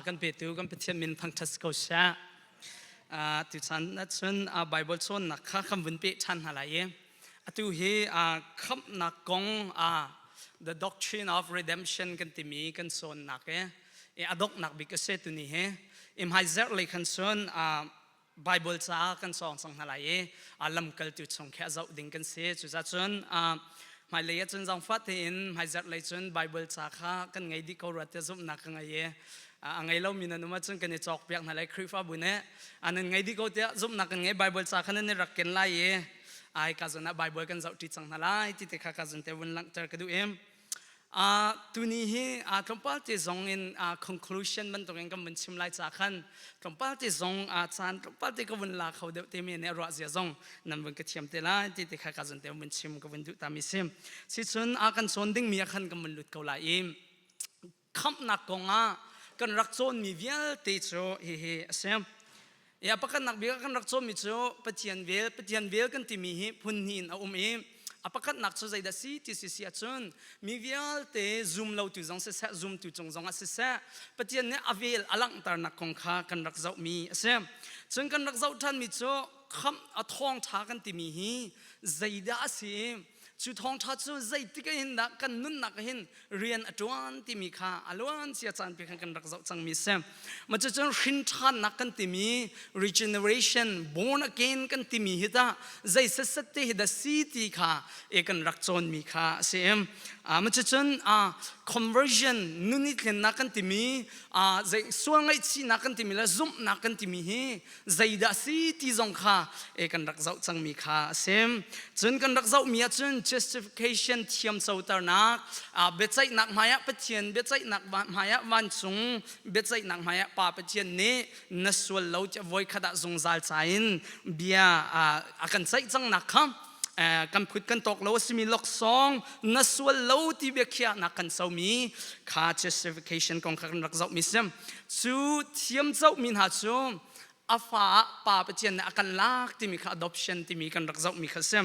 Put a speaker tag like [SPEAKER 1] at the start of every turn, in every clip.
[SPEAKER 1] Kan petu kan Pathian min thangṭhat ko seh. Tuchan ahcun Bible cawnnak kha kan vun peh ṭhan hna lai i atu hi khamhnak kong the doctrine of redemption kan timi kan cawnnak i a donghnak bik a si tuni hi. I hmaizerh lei khan cun Bible ca kan cawng cang hna lai i lamkaltu chung khi a zoh ding kan si. Cucacun hmailei ahcun zaangfah tein hmaizarh lei cun Bible ca kha kan ngei dih ko rua tiah zumhnak ka ngei i a ngei lomi nan um ahcun kan i cawkpiak hna lai Khrihfabu nih nan ngei dih ko tiah zumhnak kan ngei Bible ca kha nan i rak ken lai i ai ka zawn ah Bible kan zoh ṭi cang hna lai ti te kha ka zun te vun langhter ka duh i Tuni hi tlawmpal te zong in conclusion bantukin kan vun chim lai ca khan tlawmpal te zong caan tlawmpal te ka vun la kho deuh te mi nih ruah zia zong nan vun ka thiam te lai ti te kha ka zun te vun chim ka vun duh ta mi si. Sicun a kan cawn ding mi ah khan kan vun lut ko lai i khamhnak kong ah kan rak cawn mi vialte cu hihi a si. Ya pakhatnak bik ah kan rak cawmmi cu Pathian vel, Pathian vel kan timi hi phun hnih in a um i a pakhatnak cu zeidah si ti si si ahcun mi vialte zum lotu zong siseh zumtu cung zong ah siseh Pathian nih a vel a langhternak kong kha kan rak zohmi a si. Cun kan rak zoh ṭhanmi cu khamh a thawngṭha kan timi hi zeidah a si i cu thawngṭha cu zeitik hin dah kan nunnak hin rian a ṭuan timi kha a luan cia caan pi khan kan rak zoh cangmi si. Ma cucun hrin ṭhannak kan timi regeneration born again kan timi hi tah zei setset te hi dah si ti kha e kan rak cawnmi kha a si. Ma cucun conversion nun i thlennak kan timi zei sual ngaihchihnak kan timi le zumhnak kan timi hi zeidah si ti zong kha e kan rak zoh cangmi kha a si. Cun kan rak zohmi ahcun justification thiamcoternak biaceihnak hmaiah Pathian biaceihnak hmaiah vancung biaceihnak hmaiah Pa Pathian nih na sual lo tiah voikhat ah zungzal ca in bia a kan ceih cangnak kha kan phut kan tawk lo a simi laksawng na sual lo ti biakhiahnak kan somi kha justification kong kha kan rak zohmi si. Cu thiam zohmi hna cu a fa ah pa Pathian nih a kan lak timi kha adoption timi kan rak zohmi kha si.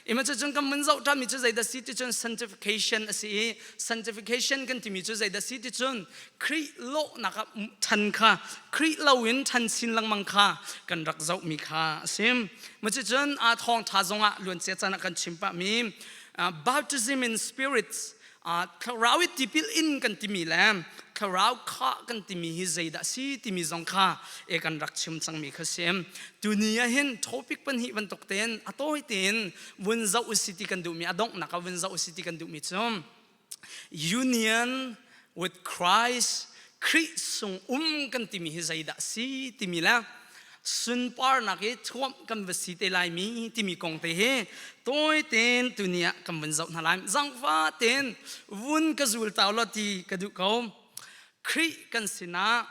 [SPEAKER 1] Ima cu cun kan mun zoh ṭhanmi cu zeidah si ti cun sanctification a si i sanctification kan timi cu zeidah si ti cun Khrih lawhnak ah ṭhan kha Khrih lo in ṭhan sin lengmang kha kan rak zohmi kha a si. Cucun aa thawngṭha zongah luancia caan ah kan chim pahmi baptism in spirits thlarau i tipil in kan timi le thlarau khah kan timi hi zeidah si timi zong kha e kan rak chim cangmi kha si. Tuni ah hin topic pahnih bantuk tein a tawi tein vun zoh usi ti kan duhmi a donghnak ah vun zoh usi ti kan duhmi cu Union with Christ Khrih sung um kan timi hi zeidah si timi le sunparnak i thuamh kan va si te lai mi timi kong te hi tawi tein tuni ah kan vun zoh hna lai. Zangfa tein vun ka zul tau lo ti ka duh ko. Khrih kan sinah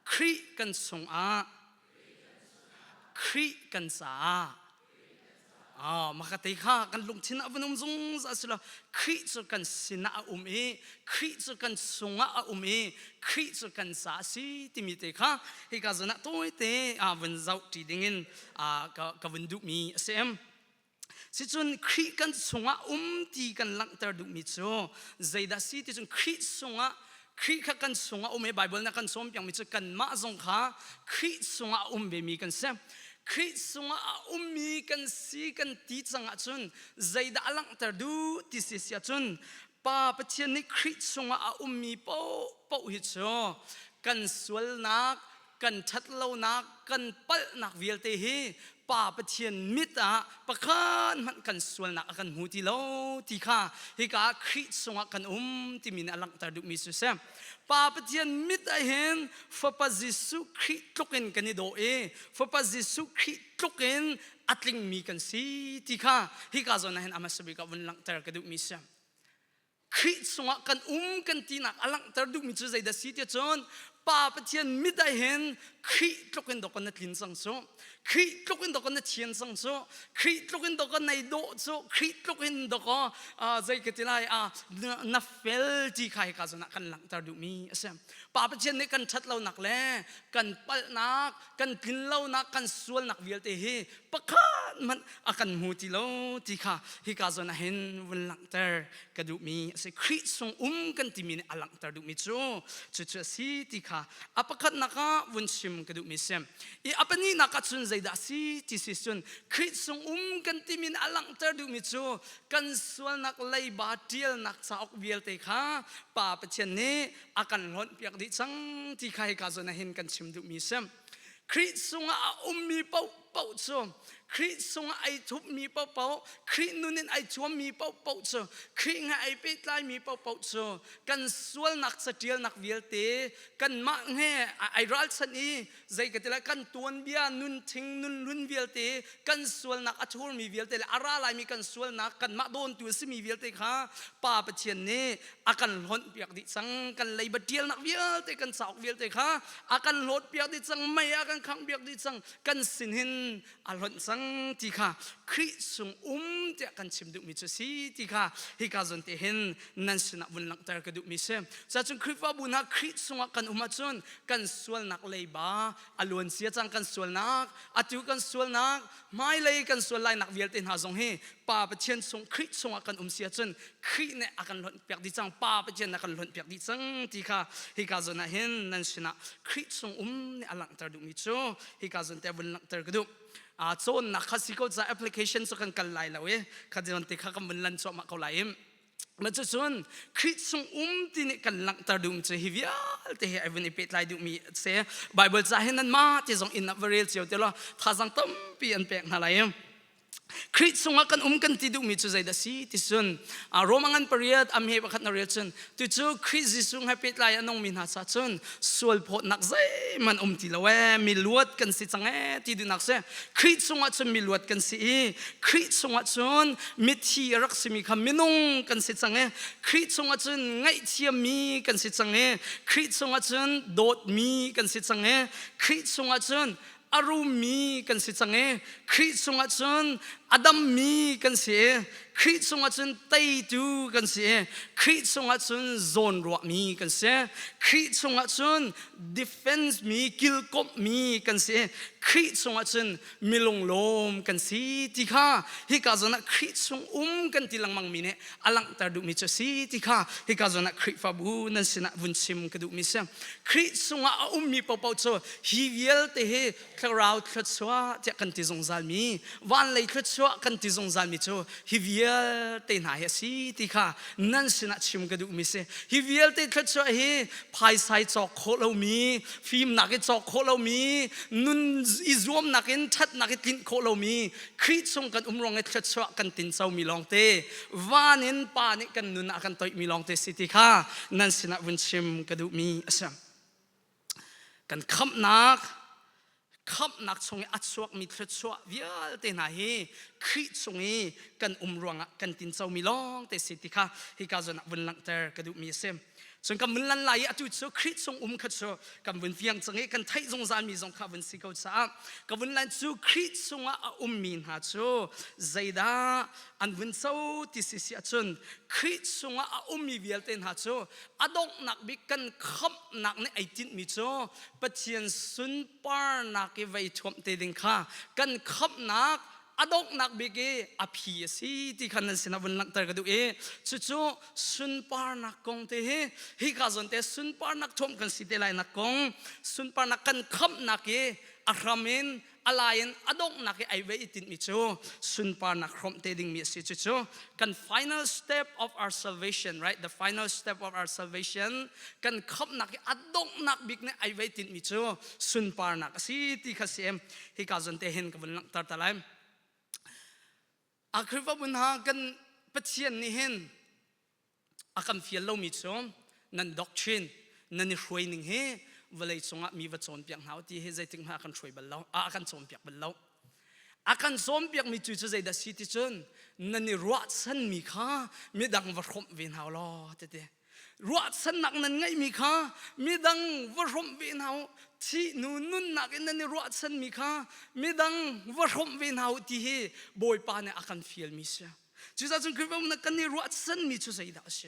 [SPEAKER 1] Khrih kan sungah Khrih kan caah Ah, maka te kha kan lungthin ah van um zungzal si lo Khrih cu kan sinah a um i Khrih cu kan sungah a um i Khrih cu kan ca a si timi te kha hika zawn ah tawite ah vun zoh ṭi dingin ka, ka vun duhmi a si. Sicun Khrih kan sungah um ti kan langhter duhmi cu zeidah si ti cun Khrih sungah Khrih kha kan sungah um i Bible nih a kan sawmpiakmi cu kanmah zong kha Khrih sungah a um vemi kan si. Khrih sungah a ummi kan si kan ti cang ahcun zeidah a langhter duh ti si si ahcun Pa Pathian nih Khrih sungah a ummi paohpaoh hi cu kan sualnak, kan ṭhatlonak, kan palhnak vialte hi Pa Pathian mit ah pakhat hmanh kan sualnak a kan hmu ti lo ti kha hika ah Khrih sungah kan um timi nih a langhter duhmi cu si. Pa Pathian mit ah hin Fapa Jesuh Khrih tluk in kan i dawh i Fapa Jesuh Khrih tluk in a tlingmi kan si ti kha hika zawn ah hin a hmasa bik ah vun langhter ka duhmi si. Khrih chungah kan um kan tinak a langhter duhmi cu zeidah si ti cun Pa Pathian mit ah hin Khrih tluk in dawk na tlin cang cu Khrih tluk in dawk na thian cang cu Khrih tluk in dawk nei dawh cu Khrih tluk in dawk zei ka ti lai na fel ti kha hika zawn ah kan langhter duhmi a si Pa Pathian nih kan ṭhat lonak le kan palhnak kan tlin lonak kan sualnak vialte hi pakhat hmanh a kan hmu ti lo ti kha hika zawn ah hin vun langhter ka duhmi a si. si. Khrih sung um kan timi nih a langhter duhmi cu cucu a si ti kha a pakhatnak ah vun chim ka duhmi si. I a pahnihnak ah cun zeidah a si ti si cun Khrih sung um kan timi nih a langhter duhmi cu kan sualnak leiba ṭialnak cauk vialte kha Pa Pathian nih a kan hlonhpiak dih cang ti kha hika zawn ah hin kan chim duhmi si. Khrih sungah a ummi paohpaoh cu Khrih sungah ai thupmi paohpaoh Khrih nun in ai thuammi paohpaoh cu Khrih he ai pehtlaimi paohpaoh cu kan sualnak catialnak vialte kanmah he ai ralchanh i zei ka ti lai kan tuanbia nun thing nun hlun vialte kan sualnak a thurmi vialte le a ra laimi kan sualnak kanmah dawntu a simi vialte kha Pa Pathian nih a kan hlonh piak dih cang kan leiba tialnak vialte kan cauk vialte kha a kan hlawt piak dih cang mei a kan khangh piak dih cang kan sin hin a hlonh cang ti kha Khrih sung um tiah kan chim duhmi cu si ti kha hika zawn te hin nan sinah vun langhter ka duhmi si cacun Khrihfabu hna Khrih sungah kan um ahcun kan sualnak leiba a luan sia cang kan sualnak atu kan sualnak hmailei kan sual lainak vialte hna zong hi Pa Pathian sung Khrih sungah kan um si ahcun Khrih nih a kan hlonh piak dih cang Pa Pathian a kan hlonh piak dih cang ti kha hika zawn ah hin nan sinah Khrih sung um nih a langhter duhmi cu hika zawn te vun langhter ka duh. A cawnnak kha si ko ca application cu kan kal lai lo i kha zawn te kha kan vun lan cuahmah ko lai i Ma cucun Khrih sung um ti nih kan langhter duhmi cu hi vialte hi ai vun i pehtlai duhmi a si. Bible ca hi nan mah te zong inn ah va rel cio te law thazaang tampi an pek hna lai. Khrih chungah kan um kan ti duhmi cu zeidah si ti cun Roma ngan pariat am he pakhat na rel cun tucu Khrih Jesuh he pehtlai a nungmi hna ca cun sual phawtnak zeihmanh um ti lo ee mi luat kan si cang ee ti duhnak si Khrih chungah cun mi luat kan si i Khrih chungah cun mithi a rak simi kha minung kan si cang i Khrih chungah cun ngaihthiammi kan si cang i Khrih chungah cun dawtmi kan si cang i Khrih chungah cun a rummi kan si cang i Khrih chungah cun a dammi kan si i Khrih chungah cun teitu kan si i Khrih chungah cun zawnruahmi kan si Khrih chungah cun defense mi kilkomhmi kan si i Khrih chungah cun milunglawm kan si ti kha hika zawn ah Khrih chung um kan ti lengmang mi nih a langhter duhmi cu a si ti kha hika zawn ah Khrihfabu nan sinah vun chim ka duhmi si. Khrih chungah a ummi paohpaoh cu hi vialte hi thlarau thluachuah tiah kan ti zungzalmi van lei thluachuah kan ti zungzalmi cu hi vialte hna hi a si ti kha nan sinah chim ka duhmi si. Hi vialte thluachuah hi phaisai cawk khawh lomi fimnak i cawk khawh lomi nun i zuamnak in ṭhatnak i tlinh khawh lomi Khrih chung kan um ruang i thluachuah kan tincomi lawngte van in Pa nih kan nun ah kan toihmi lawngte si ti kha nan sinah vun chim ka duhmi a si. Kan khamhnak khamhnak chung i a chuakmi thluachuah vialte hna hi Khrih chung i kan um ruangah kan tincomi lawngte si ti kha hika zawn ah vun langhter ka duhmi a si. Cun kan vun lan lai i atu cu Khrih chung um kha cu kan vun fiang cang i kan theih zungzalmi zong kha vun si ko caah ka vun lan cu Khrih chungah a ummi hna cu zeidah an vun co ti si si ahcun Khrih chungah a ummi vialte hna cu a donghnak bik kan khamhnak nih ai tinhmi cu Pathian sunparnak i vei thuamh te ding kha kan khamhnak a donghnak bik i a phi a si ti kha nan sinah vun langhter ka duh i cucu sunparnak kong te hi hika zawn te sunparnak thuam kan si te lai nak kong sunparnak kan khamhnak i a hram in a lai in a donghnak i ai ve i tinhmi cu sunparnak hrawmh te dingmi a si. Cucu kan final step of our salvation, right? The final step of our salvation, kan khamhnak i a donghnak bik nih ai ve tinhmi cu sunparnak a si ti kha si. Hika zawn te hin ka vun langhter ta lai. A Khrihfabu hna, kan Pathian nih hin a kan fial lomi cu nan doctrine nan i hruai ning hi vawlei cungah mi va cawnpiak hna u ti hi zeitik hmanh a kan hruai bal lo, a kan cawnpiak bal lo. A kan cawnpiakmi cu cu zeidah si ti cun nan i ruahchanmi kha midang va hrawmh ve hna u law tete ruahchannak nan ngeihmi kha midang va hrawmh ve hna u, thih hnu nunnak in nan i ruahchanmi kha midang va hrawmh ve hna u ti hi Bawipa nih a kan fialmi si. Cucaah cun Khrihfabu kan i ruahchanmi cu zeidah a si?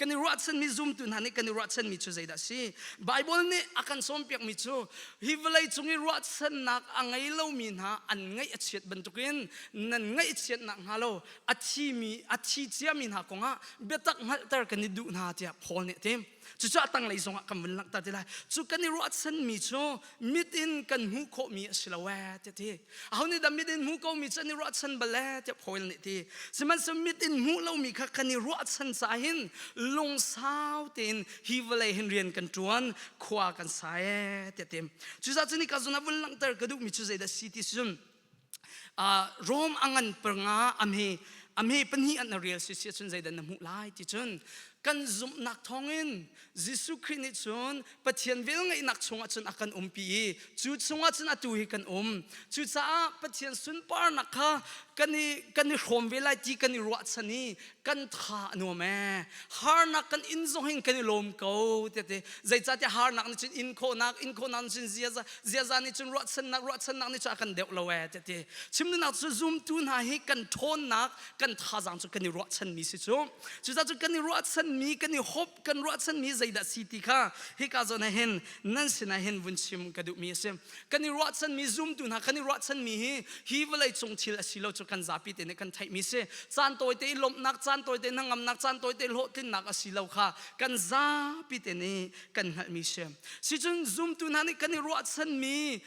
[SPEAKER 1] Kan i ruahchanmi zumtu hna nih kan i ruahchanmi cu zeidah a si? Bible nih a kan sawmpiakmi cu hi vawlei cung i ruahchannak a ngei lomi hna an ngaih a chiat bantukin nan ngaih chiatnak hnga lo a thimi a thi ciami hna kongah biatak hngalhter kan i duh hna tiah Paul nih a ti. Cucu a tanglei zongah kan vun langhter ti lai. Cu kan i ruahchanmi cu mit in kan hmuh khawhmi a si lo ee tiah ti. Aho nih dah mit in hmuh komi cu an i ruahchan bal ee tiah Paul nih ti. Sihmanhsehlaw mit in hmuh lomi kha kan i ruahchan caah hin lungsau tein hi vawlei hin rian kan ṭuan, khua kan sa ee tiah ti. Cucaah cun hika zawn ah vun langhter ka duhmi cu zeidah si ti cun Rom a ngan panga a hme pahnih an rel si si ahcun zeidah na hmuh lai ti cun kan zumhnak thawngin Jesuh Khrih nih cun Pathian velngeihnak chungah cun a kan umpi i cu chungah cun atu hi kan um. Cucaah Pathian sunparnak kha kan i kan i hrawm ve lai ti kan i ruahchan i kan tha a nuam ee. Harnak kan in zong hin kan i lawm ko tiah ti. Zeicahtiah harnak nih cun in khawhnak, in khawhnak nih cun ziaza, ziaza nih cun ruahchannak, ruahchannak nih cun a kan deuh lo ee tiah ti. Chimduhnak cu zumtu hna hi kan ṭhawnnak, kan thazaang cu kan i ruahchanmi si cu. Cucaah cu kan i ruahchanmi, kan i hope kan ruahchanmi zeidah si ti kha hika zawn ah hin nan sinah hin vun chim ka duhmi a si. Kan i ruahchanmi zumtu hna kan i ruahchanmi hi hi vawlei cung thil a si lo cu kan zapi te nih kan theihmi si. Caan tawite i lawmhnak, caan tawite hnangamnak, caan tawite hlawhtlinnak a si lo kha kan zapi te nih kan hngalhmi si. Sicun zumtu hna nih kan i ruahchanmi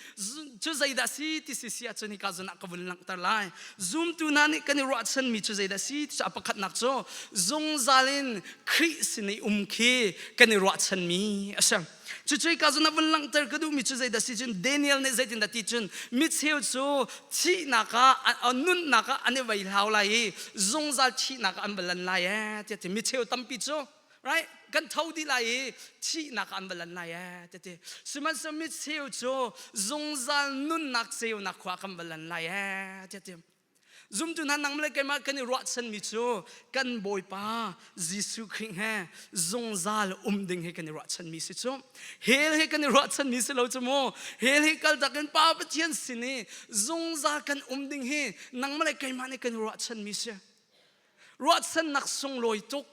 [SPEAKER 1] cu zeidah si ti si si ahcun hika zawn ah ka vun langhter lai. Zumtu hna nih kan i ruahchanmi cu zeidah si ti cu a pakhatnak cu zungzal in Khrih sin i um khi kan i ruahchanmi a si. Cucu hika zawn ah vun langhter ka duhmi cu zeidah si cun Daniel nih zeitindah ti cun micheu cu thihnak ah nunnak ah an i vei hlau lai i zungzal thihnak ah an va lan lai ee tiah ti micheu tampi cu right kan tho dih lai i thihnak ah an va lan lai ee ti sihmanhsehlaw micheu cu zungzal nunnak ceunak khua kan va lan lai ee ti ti zumtu hna nang le keimah kan i ruahchanmi cu kan Bawipa Jesuh Khrih he zungzal um ding hi kan i ruahchanmi si cu hell hi kan i ruahchanmi si lo cu mu hell hi kal tak in Pa Pathian sin i zungzal kan um ding hi nangmah le keimah nih kan i ruahchanmi si ruahchannak sunglawi tuk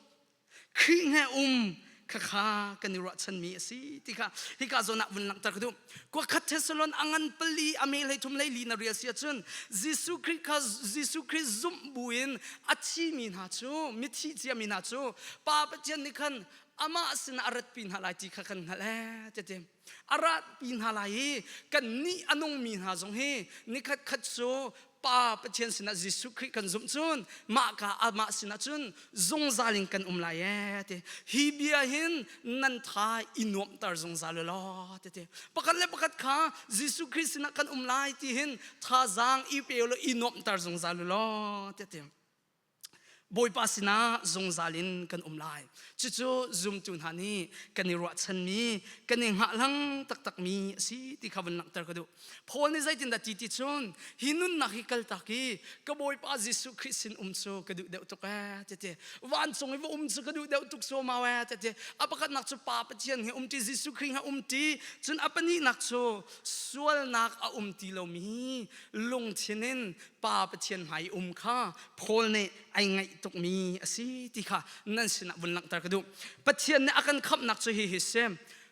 [SPEAKER 1] Khrih he um khakha kan i ruahchanmi a si ti kha hika zawn ah vun langhter ka duh. Kuakhat Thessalon a ngan pali a me hlei thum hlei li na rial si ahcun Jesuh Khrih kha Jesuh Khrih zumh buin a thimi hna cu mithi ciami hna cu Pa Pathian nih khan amah sinah a ratpi hna lai ti kha kan hngalh ee ti a ratpi hna lai i kan nih a nungmi hna zong hi nikhat khat cu Pa Pathian sinah Jesuh Khrih kan zumh cun mah ka amah sinah cun zungzal in kan um lai ee ti hi bia hin nan tha i nuamhter zungzal u law ti ti pakhat le pakhat kha Jesuh Khrih sinah kan um lai ti hin thazaang i pe u law i nuamhter zungzal u law ti ti Bawipa sinah zungzal in kan um lai. Cucu zumtu hna nih kan i ruahchanmi, kan i hngahhlang taktakmi a si ti kha vun langhter ka duh. Paul nih zeitindah ti ti cun hi nunnak hi kaltak i ka Bawipa Jesuh Khrih sin um cu ka duh deuh tuk ee ti ti. Vancung i va um cu ka duh deuh tuk suaumau ee ti ti. A pakhatnak cu Pa Pathian he um ti, Jesuh Khrih he um ti. Cun a pahnihnak cu sualnak a um ti lomi lungthin in Pa Pathian hmai um kha Paul nih ai ngaih tukmi a si ti kha nan sinah vun langhter ka duh. Pathian nih a kan khamhnak cu hihi si.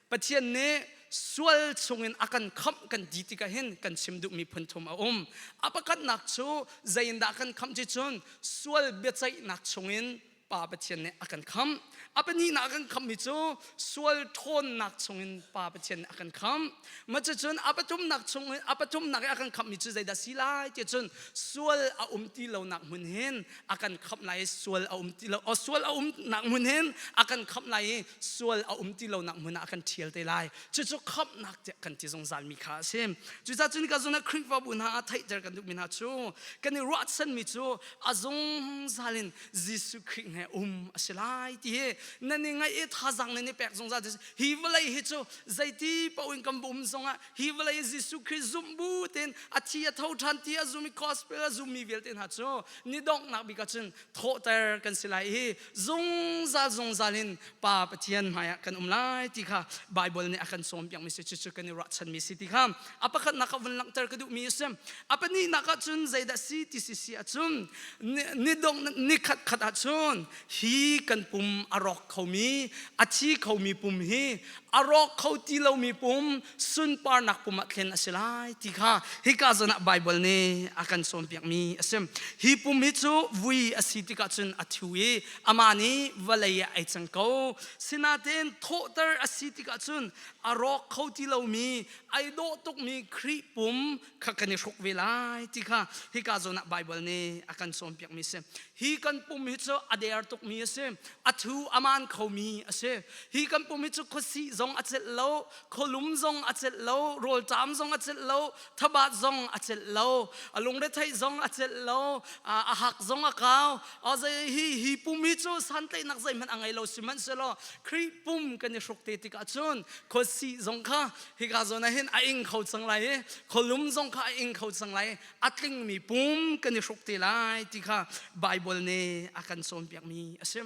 [SPEAKER 1] Pathian nih sual chungin a kan khamh kan ti tikah hin kan chim duhmi phun thum a um. A pakhatnak cu zeiindah kan khamh ti cun sual biaceihnak chungin Pa Pathian nih a kan khamh. A pahnihnak a kan khamhmi cu sual ṭhawnnak chungin Pa Pathian nih a kan khamh. Mah cucun a pathumnak chungin a pathumnak i a kan khamhmi cu zeidah si lai ti cun sual a um ti lonak hmun hin a kan khamh lai i sual a um ti lo sual a umnak hmun hin a kan khamh lai i sual a um ti lonak hmun ah a kan ṭhial te lai. Cucu khamhnak tiah kan ti zungzalmi kha a si. Cucaah cun ka zun ah Khrihfabu hna ah theihter kan duhmi hna cu kan i ruahchanmi cu a zungzal in Jesuh Khrih he um a si lai ti hi nan i ngaih i thazaang nan i pek zungzal hi vawlei hi cu zeiti paoh in kan um zongah hi vawlei Jesuh Khrih zumh bu tein a thi a tho ṭhan ti a zum i gospel a zummi vialte hna cu ni donghnak bik ah cun thawhter kan si lai i zungzal zungzal in Pa Pathian hmaiah kan um lai ti kha Bible nih a kan cawnpiakmi si cucu kan i ruahchanmi si ti kha a pakhatnak ah vun langhter ka duhmi a si. A pahnihnak ah cun zeidah si ti si si ahcun ni dongh ni khat khat ahcun. hi kan pum a rawk khomi, a thi khomi pum hi a rawk kho ti lomi pum sunparnak pum ah thlen a si lai ti kha hika zawn ah Baibal nih a kan cawnpiakmi a si. Hi pum hi cu vui a si tikah cun a thu i amah nih vawlei ah ai cang ko. Sinain thawhter a si tikah cun a rawk kho ti lomi, ai dawh tukmi Khrih pum kha kan i hruk ve lai ti kha hika zawn ah Baibal nih a kan cawnpiakmi a si. Hi kan pum hi cu a der tukmi a si, a thu a maan khomi a si. Hi kan pum hi cu khuasih zong a celh lo, khualum zong a celh lo, rawlṭam zong a celh lo, thabat zong a celh lo, a lungretheih zong a celh lo, a hak zong a kau. Hi hi pum hi cu santlaihnak zeihmanh a ngei lo sihmanhsehlaw Khrih pum kan i hruk te tikah cun khuasih zong kha hika zawn ah hin a ing kho cang lai i khualum zong kha a ing kho cang lai i a tlingmi pum kan i hruk te lai ti kha Baibal nih a kan cawnpiakmi a si.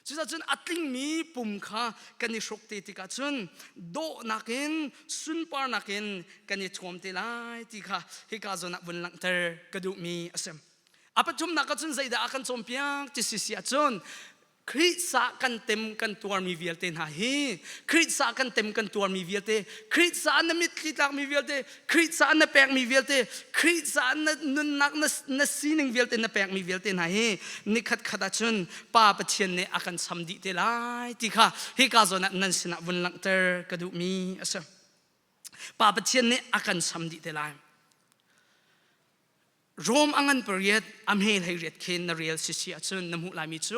[SPEAKER 1] Cucaah cun a tlingmi pum kha kan i hruk te tikah cun dawhnak in sunparnak in kan i thuam te lai ti kha hika zawn ah vun langhter ka duhmi a si. A pathumnak ah cun zeidah a kan cawnpiak ti si si ahcun Khrih sa kan tem kan tuarmi vialte hna hi Khrih sa kan tem kan tuarmi vialte Khrih sa na mitthli tlakmi vialte Khrih sa na pekmi vialte Khrih sa na nunnak na sining vialte na pekmi vialte hna hi nikhat khat ahcun Pa Pathian nih a kan cham dih te lai ti kha hika zawn ah nan sinah vun langhter ka duhmi a si. Pa Pathian nih a kan cham dih te lai. Rom a ngan pariat a hme hlei riat khin na rel sisi ahcun na hmuh laimi cu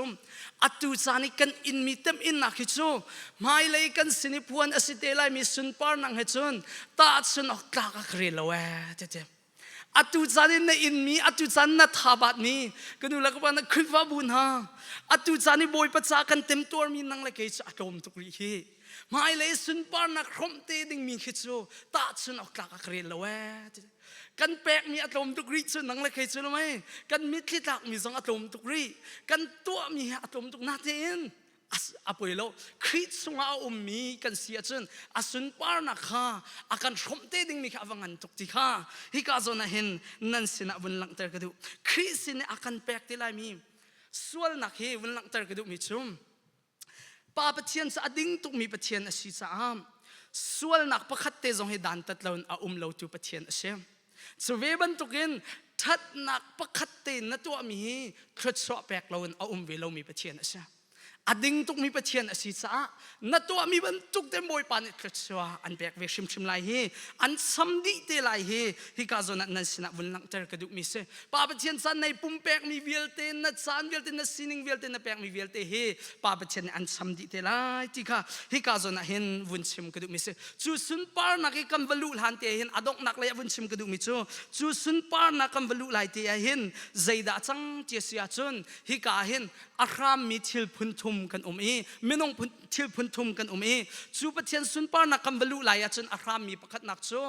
[SPEAKER 1] atu caan i kan inmi temhinnak hi cu hmailei kan sin i phuan a si te laimi sunparnak he cun tahchun awk tlak ah ka rel lo ee tete atu caan in na inmi atu caan na thabatmi ka nu le ka pa na Khrihfabu hna atu caan i Bawipa ca kan temtuarmi nang le kei cu a tlawm tuk rih hi hmailei sunparnak hrawmh te dingmi khi cu tahchun awk tlak ah ka rel lo ee tete Kan pekmi a tlawm tuk rih cu nang le kei cu mei kan mitthli tlakmi zong a tlawm tuk rih kan tuahmi hi a tlawm tuk natein a poi lo Khrih chungah a ummi kan si ahcun a sunparnak kha a kan hrawmh te dingmi kha a va ngan tuk ti kha hika zawn ah hin nan sinah vun langhter ka duh Khrih sin i a kan pek te laimi sualnak hi vun langhter ka duhmi cu Pa Pathian cu a ding tukmi Pathian a si caah sualnak pakhat te zong hi dantat loin a um lotu Pathian a si. Cu ve bantukin ṭhatnak pakhat te na tuahmi hi thluachuah pek loin a um ve lomi Pathian a si. A ding tukmi Pathian a si caah na tuahmi bantuk te Bawipa nih thluachuah an pek ve hrimhrim lai hi an sam dih te lai hi hika zawn ah nan sinah vun langhter ka duhmi si. Pa Pathian caan nei pumpekmi vialte na caan vialte na sining vialte na pekmi vialte hi Pa Pathian nih an cham dih te lai ti kha hika zawn ah hin vun chim ka duhmi si. Cu sunparnak i kan va luh hlan te hin a donghnak lei ah vun chim ka duhmi cu cu sunparnak kan va luh lai te ah hin zeidah cang ti a si ahcun hika ah hin a hrammi thil phun thum kan um i minung phun thil phun thum kan um i cu Pathian sunparnak kan va luh lai ahcun a hrammi pakhatnak cu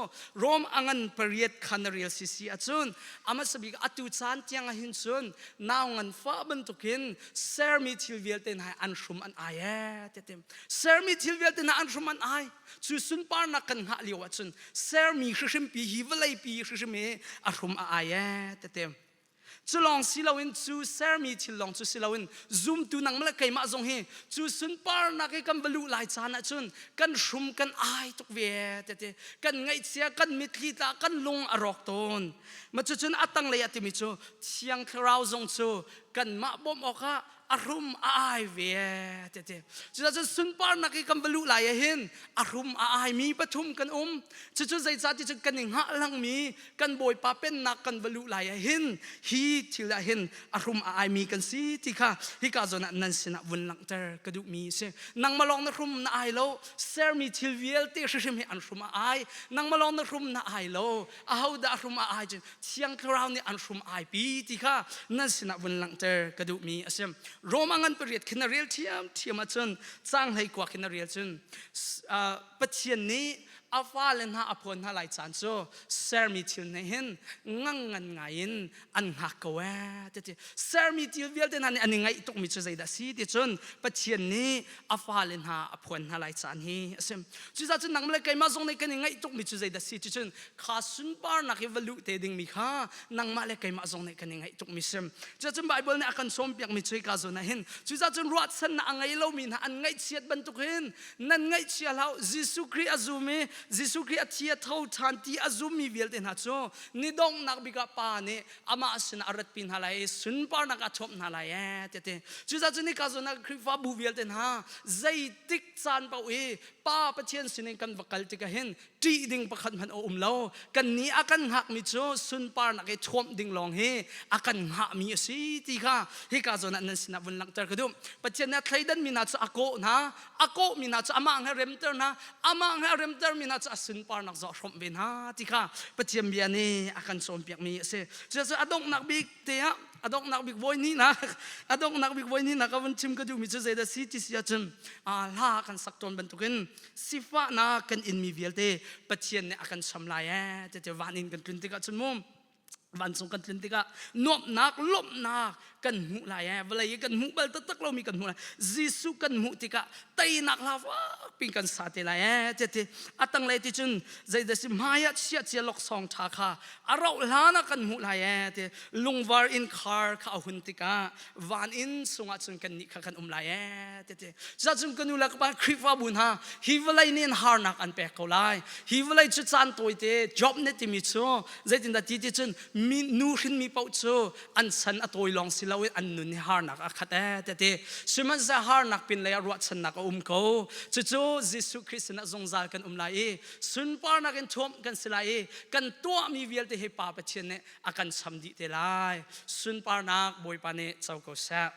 [SPEAKER 1] Rom a ngan pariat kha na rel sisi ahcun a hmasa bik atu caan tiang ah hin cun nau nganfah bantukin sermi thil vialte hna an hrum an ai ee ti sermi thil vialte hna an hrum an ai cu sunparnak kan hngah lio ahcun sermi hrihrimpi hi vawleipi hrihrim hi a hrum a ai ee ti Cu lawng si loin cu sermi thil lawng cu si loin zumtu nangmah le keimah zong hi cu sunparnak i kan va luh lai caan ahcun kan hrum kan ai tuk ve tete kan ngaihchia kan mitthli tla kan lung a rawk tawn. Ma cucun a tanglei ah timi cu Thiang Thlarau zong cu kanmah bawmh awkah a hrum a ai ve tete cucun sunparnak i kan va luh lai ah hin a hrum a ai mi pathum kan um cucu zeicah ti cun kan i hngah langmi kan bawipa pennak kan va luh lai ah hin hi thil ah hin a hrum a ai mi kan si ti kha hika zawn ah nan sinah vun langhter ka duhmi si nangmah lawng na hrum na ai lo sermi thil vialte hrihrim hi an hrum a ai nangmah lawng na hrum na ai lo ahodah a hrum a ai cun Thiang Thlarau nih an hrum ai pi ti kha nan sinah vun langhter ka duhmi a si. Roma ngan pariat khin na rel thiam thiam ahcun cang hlei kua khin na rel cun Pathian nih A fale hna a phuan hna lai caan cu sermi thil nih hin ngangngan ngai in an hngak ko ee ti sermi thil vialte hna nih an i ngaih tukmi cu zeidah si ti cun Pathian nih a fale hna a phuan hna lai caan hi a si. Cucaah cun nangmah le keimah zong nih kan i ngaih tukmi cu zeidah si ti cun kha sunparnak i va luh te dingmi kha nangmah le keimah zong nih kan i ngaih tukmi si. Cucaah cun Baibal nih a kan sawmpiakmi cu hika zawn ah hin cucaah cun ruahchannak a ngei lomi hna an ngaihchiat bantukin nan ngaihchia hlah Jesuh Khrih a zum i Jesuh Khrih a thi a tho ṭhan ti a zummi vialte hna cu ni donghnak bik ah Pa nih amah sinah a ratpi hna lai i sunparnak a thuamh hna lai ee ti ti. Cucaah cun hika zawn ah Khrihfabu vialte hna zeitik caan paoh i Pa Pathian sinin kan va kal tikah hin ṭih ding pakhat hmanh a um lo. Kannih a kan hngakmi cu sunparnak i thuamh ding lawng hi a kan hngahmi a si ti kha hika zawn ah nan sinah vun langhter ka duh. Pathian nih a thleidanmi hna cu a kawh hna, a kawhmi hna cu amah he remter hna, amah he a remtermi hna cu a sunparnak zawh hrawmh ve hna ti kha Pathian bia nih a kan cawnpiakmi a si. Cucaah a donghnak bik te ah a donghnak bik voi hnihnak a donghnak bik voi hnihnak ka vun chim ka duhmi cu zeidah si ti si ahcun hla kan sak tawn bantukin sifahnak kan inmi vialte Pathian nih a kan cham lai ee ti van in kan tlun tikah cun mu vancung kan tlun tikah nuamhnak lawmhnak kan hmuh lai ee vawlei i kan hmuh bal taktak lomi kan hmuh lai Jesuh kan hmuh tikah teinak hla fakpi kan sa te lai ee ti ti a tanglei ti cun zeidah si hmai ah chia cia laksawng ṭha kha a rauh hlan ah kan hmuh lai ee ti lungvar innkhar kha a hun tikah van inn sungah cun kan nih kha kan um lai ee ti ti cucun ka nu le ka pa Khrihfabu hna hi vawlei nih harnak an pek ko lai hi vawlei cu caan tawite job ne timi cu zeitindah ti ti cun mi nu hrinmi paoh cu an san a tawi lawng si loin an nun hi harnak a khat ee ti ti sihmanhsehlaw harnak pin lei ah ruahchannak a um ko cucu Jesuh Khrist sinah zungzal kan um lai i sunparnak in thuamh kan si lai i kan tuahmi vialte hi Pa Pathian nih a kan cham dih te lai sunparnak Bawipa nih co ko seh.